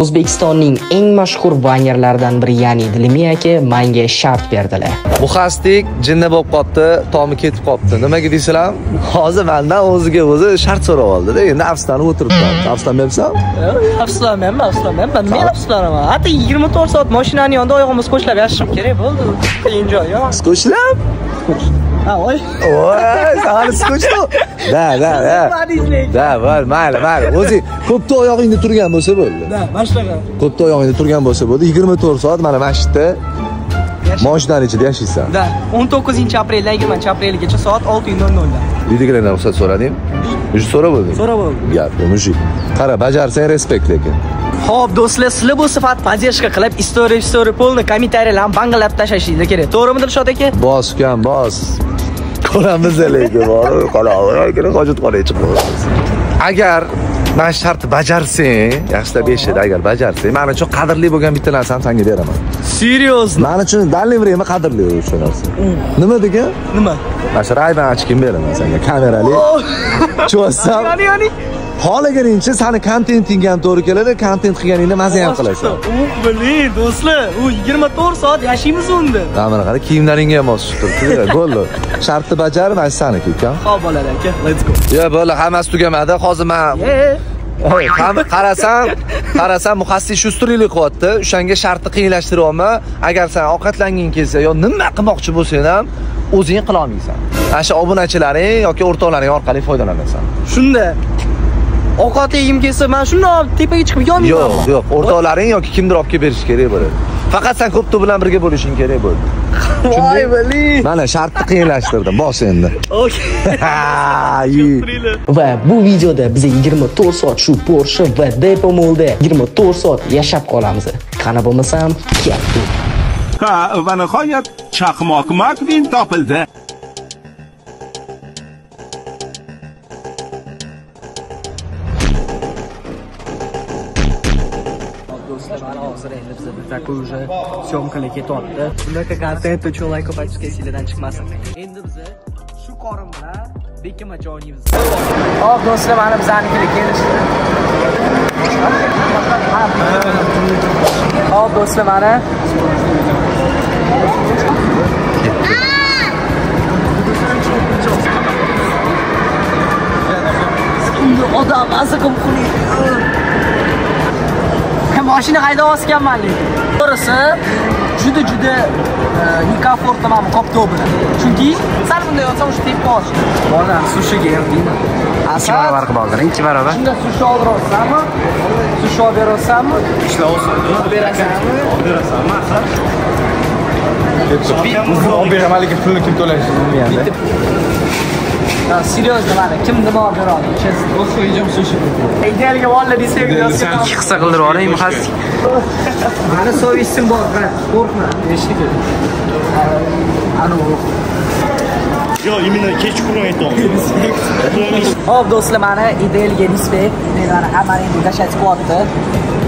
O'zbekistonning eng mashhur vaynerlaridan biri, ya'ni Dilmiy aka menga shart berdilar. Muhastik jinni bo'lib qopti, tomi ketib qopti. Nimaga deysizlar? Hozir mendan o'ziga o'zi shart so'rab oldi-da. Endi afsuslanib o'tiribman. Afsuslanmayapsan? Afsuslanmayapman, afsuslanmayapman. Men afsuslanaman. Hatto 24 soat mashinani yonida oyog'imiz qo'shlab yashashim kerak bo'ldi. Qiyin joyi yo'q. Qo'shlab? Ha, voy. Voy, sani skochlo. Da, da, da. Da, bor, mayli, mayli. O'zi ko'pda oyog'ingda turgan bo'lsa bo'ldi. Da, mana shunaqa. Ko'pda oyog'ingda turgan bo'lsa bo'ldi. 24 soat mana mana shu yerda mashinaning ichida yashaysan. Da, 19-apreldan 20-aprelgacha soat 6:00 da. Uydagilardan ruxsat so'rading? Уже so'rab bo'lding? So'rab bo'ldim. Gap, мужик. Qara, bajarsang respekt lekin. Xo'p, do'stlar, sizlar bu sifat podдержка qilib, story polni kommentariyalarni bang'alab tashlashingiz kerak. To'g'rimi Dilshod aka? Bos ukam, bos. Ko'ramiz lekin, borib qolaver, hojatxonaga chiqib qolamiz. Agar mana shu shartni bajarsang, yaxshilab eshit, agar bajarsang, men uchun qadrli bo'lgan bitta narsani senga beraman. Seriously? Men uchun dalli vrema qadrli o'sha narsa. Nima degan? Nima? Mana shu Ray-Ban ochkim beraman senga, kamerali. Tushunsan? Ya'ni xohlaganingcha seni kontentingga ham to'g'ri keladi, kontent qilganingda maza ham qilasan. U, bilin, do'stlar, u 24 soat yashaymiz unda. Mana qara, kiyimlaringga ham mos tushib turibdi. Bo'ldi. Shartni bajar, mana seniki ukam. Xo'p, bo'ladi aka, let's go. Yo, bo'ldi, hammasi tugamadi. Hozir men qarasam, muhassис shustrlik qilyapti. O'shanga shartni qiyinlashtiryapman. Agar sen ovqatlanging kelsa yo nima qilmoqchi bo'lsang ham o'zing qila olmaysan. Ana shu obunachilaring yoki o'rtoqlaring orqali foydalanasan. Shunda ovqat yegim kelsa, men shundoq tepaga chiqib yonmayman. Yo'q, yo'q, o'rtoqlaring yoki kimdir olib kelib berish kerak bo'ladi. Faqat sen ko'ptu bilan birga bo'lishing kerak bo'ldi. Voy, bali. Mana shartni qiyinlashtirdim. Bos endi. Okey. Va bu videoda biz 24 soat shu Porsche va Depo Mallda 24 soat yashab qolamiz. Qani bo'lmasam, ketdik. Ha, va nihoyat chaqmoq Makvin topildi. Hozir endi bizda такой уже syomkalar ketyapti. Bunaqa kontent uchun like подписка sizlardan chiqmasin. Endi biz shu qorin bilan bekinmacha o'ynaymiz. Hop, do'stlar, mana bizanikilar kelishdi. Hop, do'stlar, mana odam maza qilib qo'ydi. Mashina haydayotganman lekin. To'g'risi, juda nekomfortli mana bu kopto bilan. Chunki sal bunday yotsam o'sha tepa oshdi. Bolam sushiga erdingmi? 2 barobar qilib oldiring, 2 barobar. Shunda sushi oldirsanmi? Sushi olib berasanmi? Ishlayapsan. Olib berasanmi? Olib berasanmi, axir? Olib beraman, lekin pulni kim to'lashi bilmayman. Ha, seriyozно, mana kim nima olib bera oladi? Честно, o'zi yeyim sushi. Idealga oldi desak, ikki hissa qildirib yuboring, muhassib. Mani sovisim bor, brat, qo'rqma. Nechta? Ana u. Yo'q, именно kechqurun aytyapman. Xo'p, do'stlar, mana idealga respekt. Idealni hammani endi dashati qilyapti.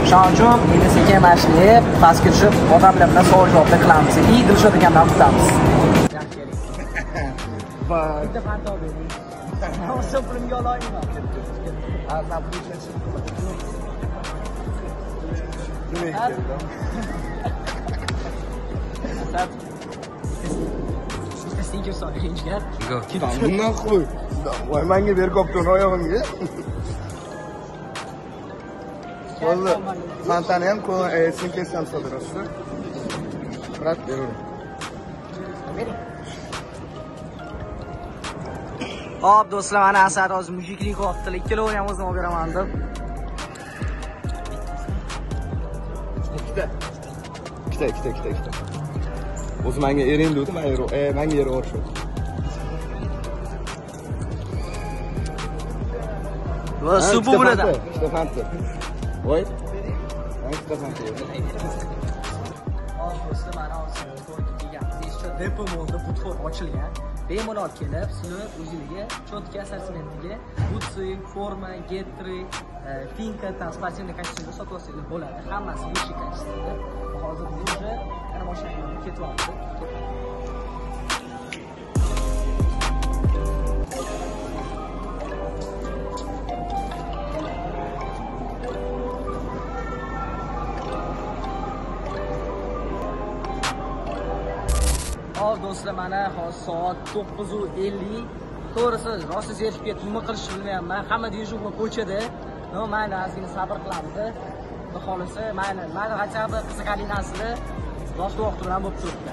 Shuning uchun endi sekin mashlab, pastga tushib, odamlar bilan savol-javoblar qilamiz. И Dilshod akamdan kutamiz. Bitta fanta olib bering. O'sha pulimga ola olmayman. Bitta sneakers ol bering, jigar. Bundan qo'y. Voy, menga berib qopti oyog'imga. Bo'ldi. Fantani ham sneakers ham sodirasiz. Brat, beravering. Bering. Hop, do'stlar, mana Asad hozir mujiklik qilyaptilar. Ikkalovini ham o'zim olib beraman deb. Ikkita. O'zi menga ering dedi, menga eri o'rshadi. Va suv bo'ladi. Ikkita fanta. Voy. Ikkita fanta. Hop, do'stlar, mana hozir to'yga kelganmiz. Eshik Depo Mallda butxo'r ochilgan. Bemalol kelib, sizlar o'zingizga cho'tka assortimentiga butsi, forma, getri, finka, спортивный kostyumlar sotib olsangiz bo'ladi. Hammasi высший качествоda. Hozir biz уже ana mashinaga ketyapmiz. Hop do'stlar, mana hozir soat 9:50. To'g'risi, rosa zerikib ketdim, nima qilishni bilmayapman. Hamma dejurni ko'chada. No, mayli, ozgina sabr qilamiz. Xudo xolasa, mayli, mayli, хотя бы qiziqarli narsalar vaqti vaqti bilan bo'lib turibdi.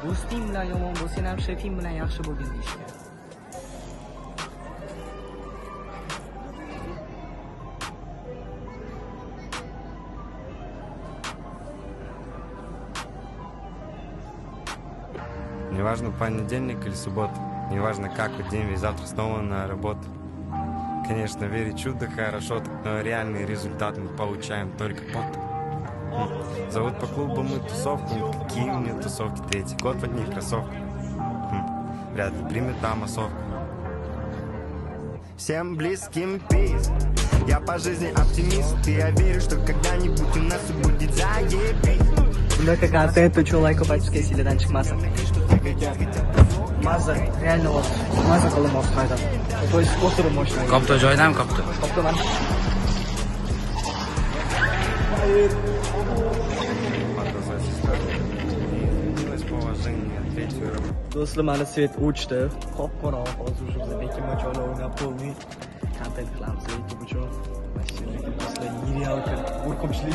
Do'sting bilan yomon bo'lsang ham shefing bilan yaxshi bo'lgin deyishgan. Неважно, понедельник или суббота, неважно, какой день, ведь завтра снова на работу. Конечно, верить чудо хорошо, но реальный результат мы получаем только потом. Зовут по клубам и тусовкам, какие мне тусовки, третий год в одних кроссовках. Вряд ли примет там массовку. Всем близким пиз. Я по жизни оптимист, и я верю, что когда-нибудь у нас все будет заебись. Bunaqa kontent uchun like va подписка esinglardan chiqmasin. Maza, реально maza qildim hozir haydab. То есть o'tirib mashinaga. Kopto joyidami kopto? Kopto mana. Do'stlar, mana svet o'chdi. Qop-qorong'i hozir уже biz bekinma joylar o'ynab полный kontent qilamiz YouTube uchun. Вообще, do'stlar, нереалка, qo'rqinchli.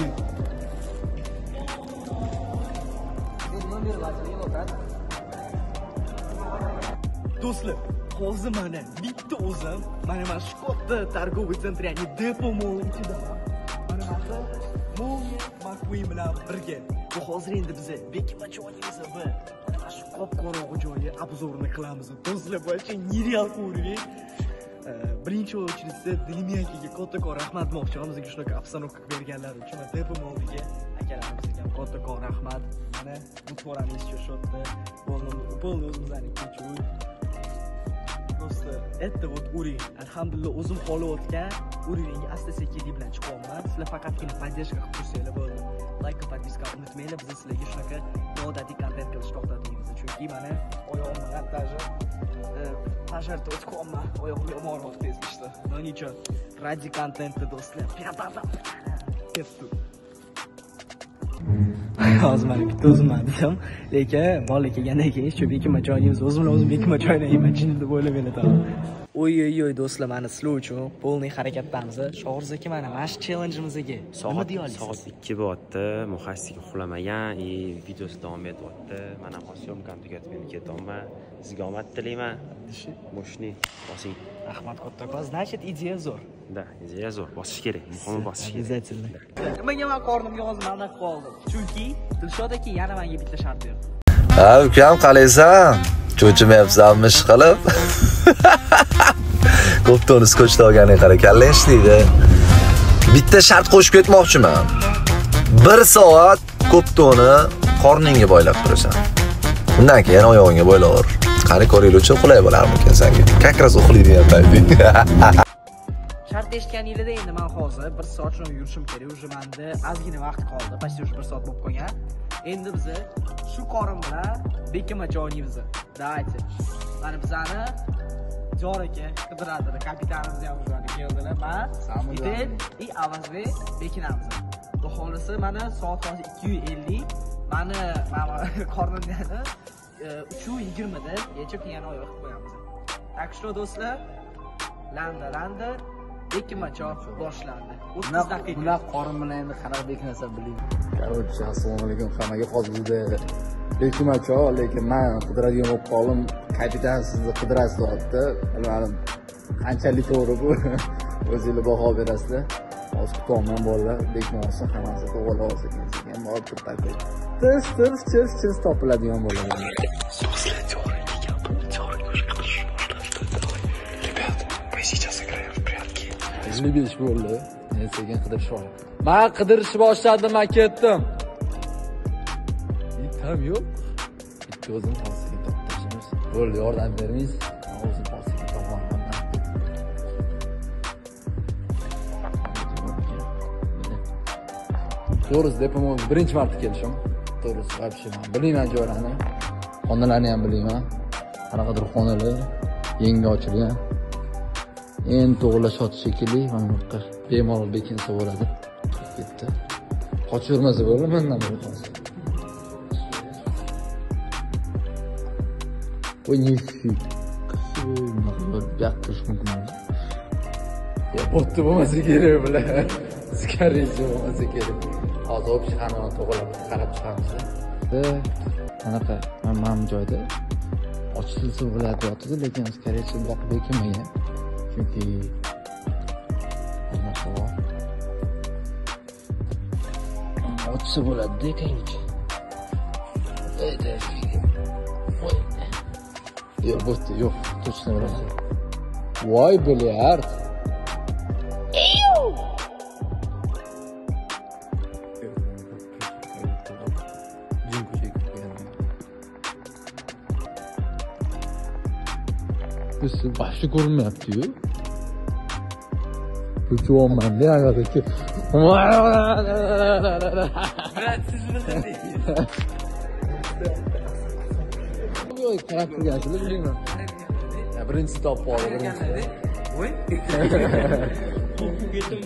Do'stlar, hozir mana bitta o'zim mana shu katta торговый центр, ya'ni Depo Mall ichidaman. Mana shu Molniya McQueen bilan birga. Bu hozir endi biza bekinmachi o'ynaymiz va mana shu qop-qorong'i joyga obzorni qilamiz. Do'stlar, вообще нереалка уровень. Birinchi очередь Dilmiy akaga kattakon rahmat demoqchiman, bizga shunaqa obstanovka berganlari uchun va Depo Mallga akalarimizga ham kattakon rahmat. Mana bu to'ramiz shu yerda, полный o'zimizning ikkinchi uy. Do'stlar, это вот уровень. Alhamdulillah, o'zim xohlayotgan уровеньga asta-sekinlik bilan chiqyapman. Sizlar faqatgina поддержка qilib tursanglar bo'ldi. Like va подписка unutmanglar, biz sizlarga shunaqa noodatiy kontent qilishni to'xtatmaymiz. Chunki mana oyog'im bilan даже пожарda o'tib, oyog'im yomonroq tez ishdi. Но ничего, ради контента, do'stlar. Ketdi. Hozir mana bitta o'zimman desam, lekin bola kelgandan keyin shu bekinma joyimiz o'zim bilan o'zim bekinma joylayman jinni deb o'ylamanglar tamom. Oy oy oy do'stlar, mana sizlar uchun полный harakatdamiz. Shohruz aka, mana shu challengeimizga nima deya olasiz? Soat 2 bo'lyapti, Muhassik uxlamagan, videosi davom etyapti. Mana hozir syomkani tugatib endi ketyapman. Sizga omad tilayman. Moshni bosing. Rahmat kattakon. Значит, ideya zo'r. Да, ideya zo'r. Bosish kerak. Muhimi bosish kerak. Обязательно. Nimaga men qornimga hozir ma'na qoldim? Chunki Dilshod aka yana menga bitta shart berdi. Ha, ukam qalaysan? Cho'chimayapsanmi ish qilib? Ko'ptoni skochda olganing qara, kallang ishlaydi. Bitta shart qo'shib ketmoqchiman. 1 soat ko'ptoni qorningga boylab turasan. Undan keyin oyog'ingga boylaver. Qani ko'ringlar, qulay bo'larmikin senga? Как раз uxlaydigan payting. Shart eshitganingizda endi men hozir 1 soat shuni yurishim kerak. Уже menda ozgina vaqt qoldi. Почти уже 1 soat bo'lib qolgan. Endi biz shu qorin bilan bekinmachi o'ynaymiz. Давайте. Mana bizani Jor aka qidiradilar, kapitanimiz ham o'zlari keldilar. Men, Idil va Avazbek bekinamiz. Xudo xolasa mana soat hozir 2:50. Mani mana qornimni 3:20 da yechib yana oyoq qo'yamiz. Так что do'stlar, landa bekinmachi boshlandi. 30 daqiqa. Bular qorin bilan endi qanaqa bekinasa bilmayman. Короче, assalomu alaykum hammaga. Hozir bizda bekinmachi, lekin men qidiradigan bo'lib qoldim. Kapitan sizni qidirasiz deyapti. Bilmadim qanchalik to'g'ri bu. O'zingizlar baho berasizlar. Hozir kutyapman bolalar, bekinma olsin, hammasi to'g'ri olsa keyin borib turib tirs tirs chirs chirs topiladigan bo'ladi. 55 bo'ldi. Men sekin qidirish boshladim. Men qidirishni boshladim, men ketdim. Bitta ham yo'q. Bitta o'zim hozir. Bo'ldi, yordam bermaysiz. O'zim hozir topaman. To'g'risi, Depomolga birinchi marta kelishim. To'g'risi, вообще men bilmayman joylarni. Xonalarni ham bilmayman. Qanaqadir xonalar yangi ochilgan. Endi to'g'irlashyapti shekilli, mana bu yoqqa bemalol bekinsa bo'ladi. Ketdi. Qochirmasa bo'ladi mendan bu hozir. Voy, nifig. Bunaqa yo'q qilish mumkin emas. Ya, botni bo'lmasa kerak bular. Скорее bo'lmasa kerak. Hozir общий xonani to'g'irlab qarab chiqamiz. Qanaqa mana bu joyda ochilsa bo'ladi deyapti, lekin скорее всего bu yoqqa bekinmagan. Chunki anaqa bor. Ochsa bo'ladi-da, короче. Yo'q, bo'pti, yo'q, точно bilaman. Voy, bilyard. Biz boshqa ko'rinmayapti-yu. Ko'chyapman-da, anaqa. Brat, siz bildingiz. Yo'q, qarab turgansizlar, bilmayman. Birinchi topib oldi, birinchi. Voy.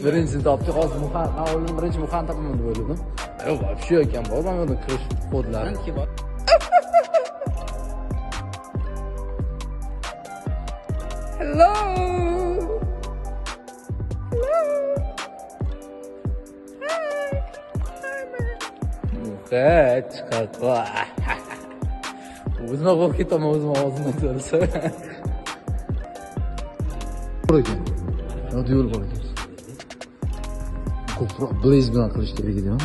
Birinchi topdi, hozir muhan, men o'yladim birinchi muhan topaman deb o'yladim. Yo'q, вообще ekan bor, mana bu kirish kodlari. Hello. Hello. Hi. Hi, man. Muha chiqadi. O'zim qo'rqib ketaman, o'zim ovozimdan to'g'risi. Bor ekan. Yo'q, yo'l bor ekan. Ko'proq blaze bilan qilish kerak edi, ha?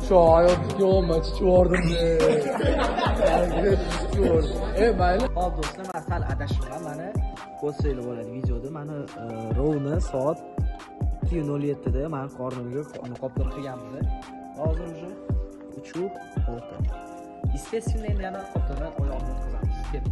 Shu hayotga olma, chichib yubordim. Mayli. Hop do'stlar, men sal adashibman. Mana ko'rsanglar bo'ladi videoda. Mana rovni soat 2:07 da men qornimga qoplar qilganmiz. Hozir уже 3:06. Естественно, endi yana qoplardan oyog'imni o'tkazamiz. Ketdi.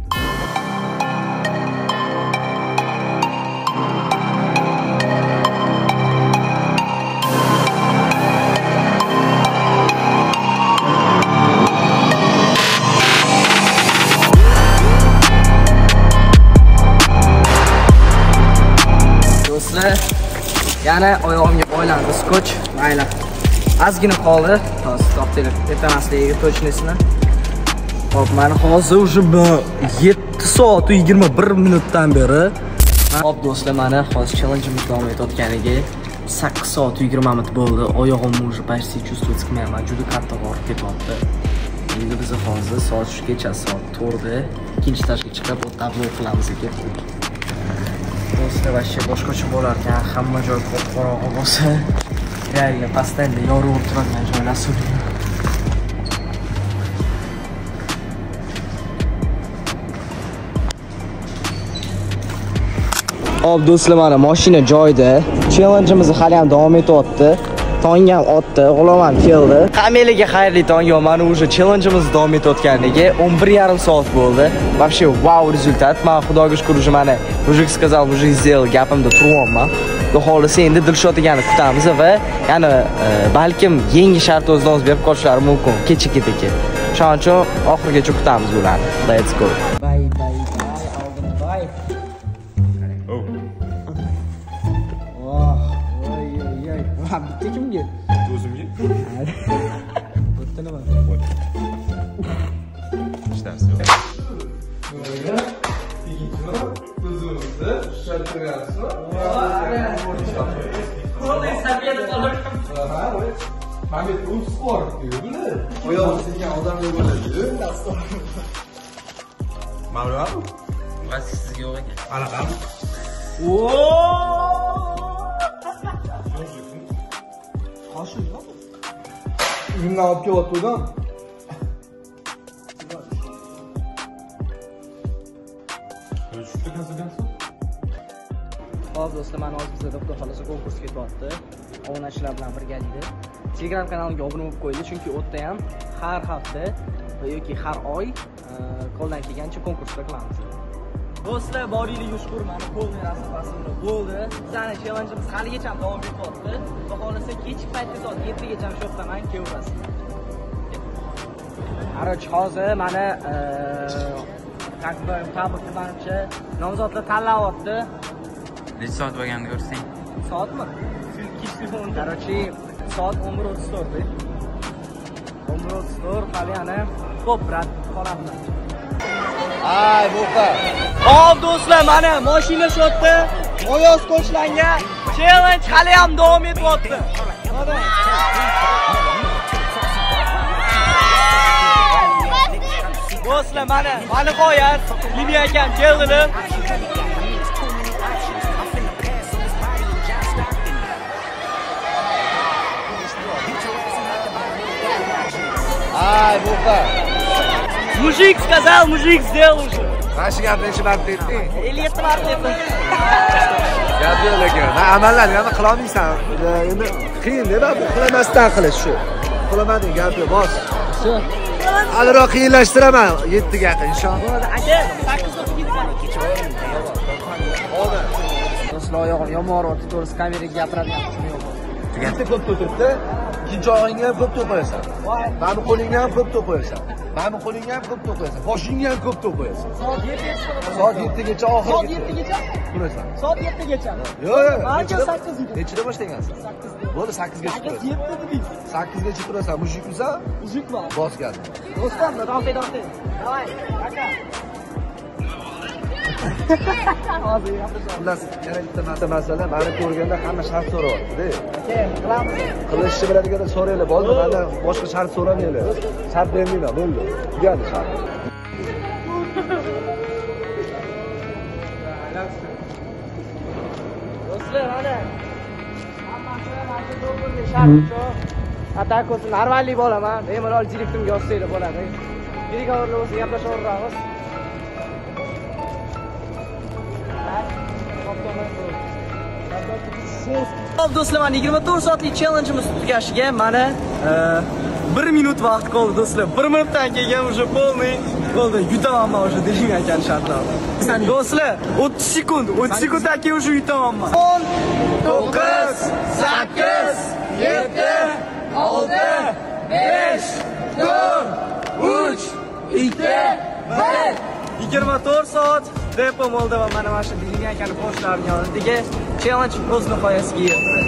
Yana oyog'imga boylandi skoch. Mayli. Ozgina qoldi. Hozir topdik. Ertamasligiga tochnisini. Hop, mana hozir уже 7 soat 21 minutdan beri. Hop do'stlar, mana hozir challengeimiz davom etayotganiga 8 soat 20 minut bo'ldi. Oyog'imni уже почти чувствовать qilmayman. Juda qattiq og'rib ketyapti. Endi biz hozir soat 3 kecha soat 4 da ikkinchi etajga chiqib, obzor qilamiz ekan. Do'stlar, вообще boshqacha bo'lar ekan, hamma joy qop-qorong'i bo'lsa, реально постоянно yorug' turadigan joylar suvli. Hop do'stlar, mana mashina joyida. Challengeimiz hali ham davom etyapti. Tong ham otdi, g'ulom ham keldi. Hammalarga xayrli tong. Yo, mana уже challengeimiz davom etayotganligi 11,5 soat bo'ldi. Вообще wow rezultat. Men Xudoga shukr, уже mana мужик сказал, мужик сделал gapimda turyapman. Xudo xolasa endi Dilshod akani kutamiz va yana balkim yangi shart o'zidan o'zi berib qolishlari mumkin kecha-ketaki. Shuning uchun oxirigacha kutamiz ularni. Let's go. Bye bye bye. Oldin bye. Oh. Oh, oy oy oy. Ha, bitta kimga? O'zimga. Bitta nima? Hech narsa yo'q. Sizga yo'q ekan. Anaqami? Qoshiq yo'q. Uyimdan olib kelyotgandim. Xo'p, do'stlar, mana hozir bizda xudo xolasa konkurs ketyapti. Obunachilar bilan birgalikda. Telegram kanalimga obuna bo'lib qo'yinglar, chunki u yerda ham har hafta yoki har oy qo'ldan kelgancha konkurslar qilamiz. Do'stlar, boringlarga shukur, mana полный rasm-rasmlar bo'ldi. Bizning challengeimiz haligacha davom etyapti. Xudo xolasa kechki paytda soat 7 gacha shu yoqdaman, kelaverasiz. Короче, hozir mana takbir manimcha nomzodlar tanlayapti. Necha soat bo'lganini ko'rsang. Soatmi? Короче, soat 11:34. 11:34 hali yana ko'p rad qolamiz. Ay, bo'qa. Hop do'stlar, mana mashina shotda oyoz qo'shlangan challenge hali ham davom etyapti. Do'stlar, mana nihoyat Liviya akam keldilar. Ay, bo'qa. Мужик сказал, мужик сделал уже. Mana shu gapni necha marta aytding? 57 marta aytdim. Gap yo'q lekin. Men amallarni ham qila olmaysan. Endi qiyin-da bu, qilamasdan qilish shu. Qilamading, gap yo'q, bos. Haliroq qiyinlashtiraman 7 ga yaqin inshaalloh. Aka, 8:32. Do'stlar, oyog'im yomon og'riyapti, to'g'risi kameraga gapiradigan kuchim yo'q. Bitta ko'p o'tiribdi, ikkinchi oyog'ingga ham ko'p to'p qo'yasan. Mana bu qo'lingga ham ko'p to'p qo'yasan. Mana bu qo'lingga ham ko'p to'p qo'yasan. Boshingga ham ko'p to'p qo'yasan. Soat 7 gacha. Soat 7 gacha oxiri. Soat 7 gacha turasan. Soat 7 gacha. Yo'q, yo'q. Ancha 8 gacha. Nechida boshlagansan? 8 da. Bo'ldi, 8 gacha turasan. 7 dedingiz. 8 gacha turasan. Mujikmisan? Mujikman. Bos gazni. Do'stlar, dofay, dofay. Давай, aka. Hozir gapirishamiz. Xullas, yana bitta masala, meni ko'rganda hamma shart so'rayapti-da. Aka, qilamiz. Qilishni biladiganlar so'ranglar, bo'ldi, mendan boshqa shart so'ramanglar. Shart bermayman, bo'ldi. Tugadi shart. Do'stlar, mana hammasi mana shu to'g'ri shart shu. Atakosi normallik bo'laman. Bemalol direktimga yozsanglar bo'ladi. Переговорlar bo'lsa gaplashaveramiz. Xo'p do'stlar, mana 24 soatlik challengeimiz tugashiga mana 1 minut vaqt qoldi do'stlar. 1 minutdan keyin уже полный bo'ldi. Yutaman уже degan ekan shartlarni. Do'stlar, 30 sekund, 30 sekunddan keyin уже yutaman. 10 9 8 7 6 5 4 3 2 1. 24 soat depo molda va mana shu Dilmiy akani poshlarining yonidagi challenge o'z nihoyasiga yetdi.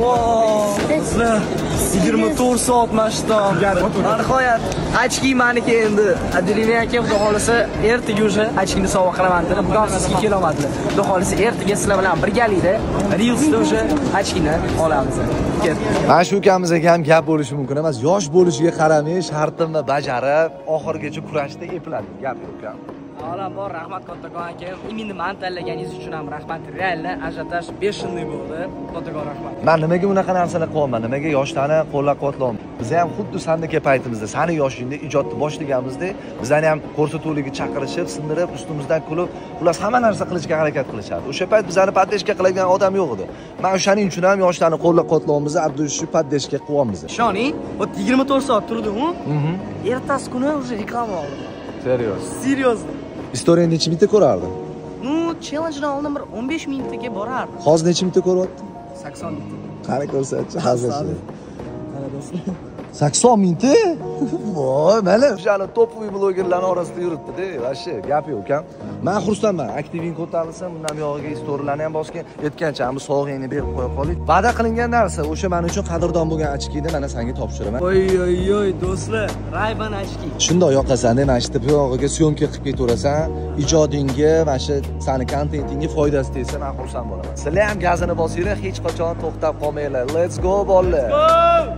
Wow! 24 soat mashton. Nihoyat ochki meniki endi. Dilmiy aka xudo xolasa ertaga уже ochkini sovg'a qilaman dedi. Bugun sizga kela olmadilar. Xudo xolasa ertaga sizlar bilan birgalikda Reelsda уже ochkini olamiz. Mana shu ukamizga ham gap bo'lishi mumkin emas. Yosh bo'lishiga qaramay shartimni bajarib, oxirigacha kurashda epladi. Gap yo'q ukam. Avvalambor rahmat kattakon aka. Именно meni tanlaganingiz uchun ham rahmat. Реально ajiotaj бешеный bo'ldi. Kattakon rahmat. Men nimaga bunaqa narsalar qilyapman? Nimaga yoshlarni qo'llab-quvvatlayapman? Biz ham xuddi sandagi paytimizda, sani yoshingda ijodni boshlaganimizda, bizani ham ko'rsatuvlarga chaqirishib, sindirib, ustimizdan kulib, xullas hamma narsa qilishga harakat qilishardi. O'sha payt bizani podдержка qiladigan odam yo'q edi. Men o'shaning uchun ham yoshlarni qo'llab-quvvatlayapmiz, Abdushu podдержка qilyapmiz. Ishoning, 24 soat turdim-u. Ertasi kuni уже reklama oldim. Serios. Серьезно. Istoriyani necha mingta ko'rardim? Ну, challengedan oldin bir 15 mingtaga borardim. Hozir necha mingta ko'ryapti? 80 mingta. Qani ko'rsatchi, hazilchi. Mana do'stlar. 80 mingta? Voy, mana o'sha topoviy blogerlarning orasida yuribdi-da, vashi gap yo'q ukam. Men xursandman. Aktiving ko'tarilsin, bundan buyog'iga istoriyalarni ham bosgan, aytgancha ham sog'ingni berib qo'ya qoling. Va'da qilingan narsa, o'sha men uchun qadrdon bo'lgan ochkini mana senga topshiraman. Oy oy oy do'stlar, Ray-Ban ochki. Shundoq yoqasan, mana shu buyog'iga syomka qilib ketaverasan, ijodingga, mana shu sani kontentingga foydasi tegsa, men xursand bo'laman. Sizlar ham gazini bosinglar, hech qachon to'xtab qolmanglar. Let's go bolalar. Let's go!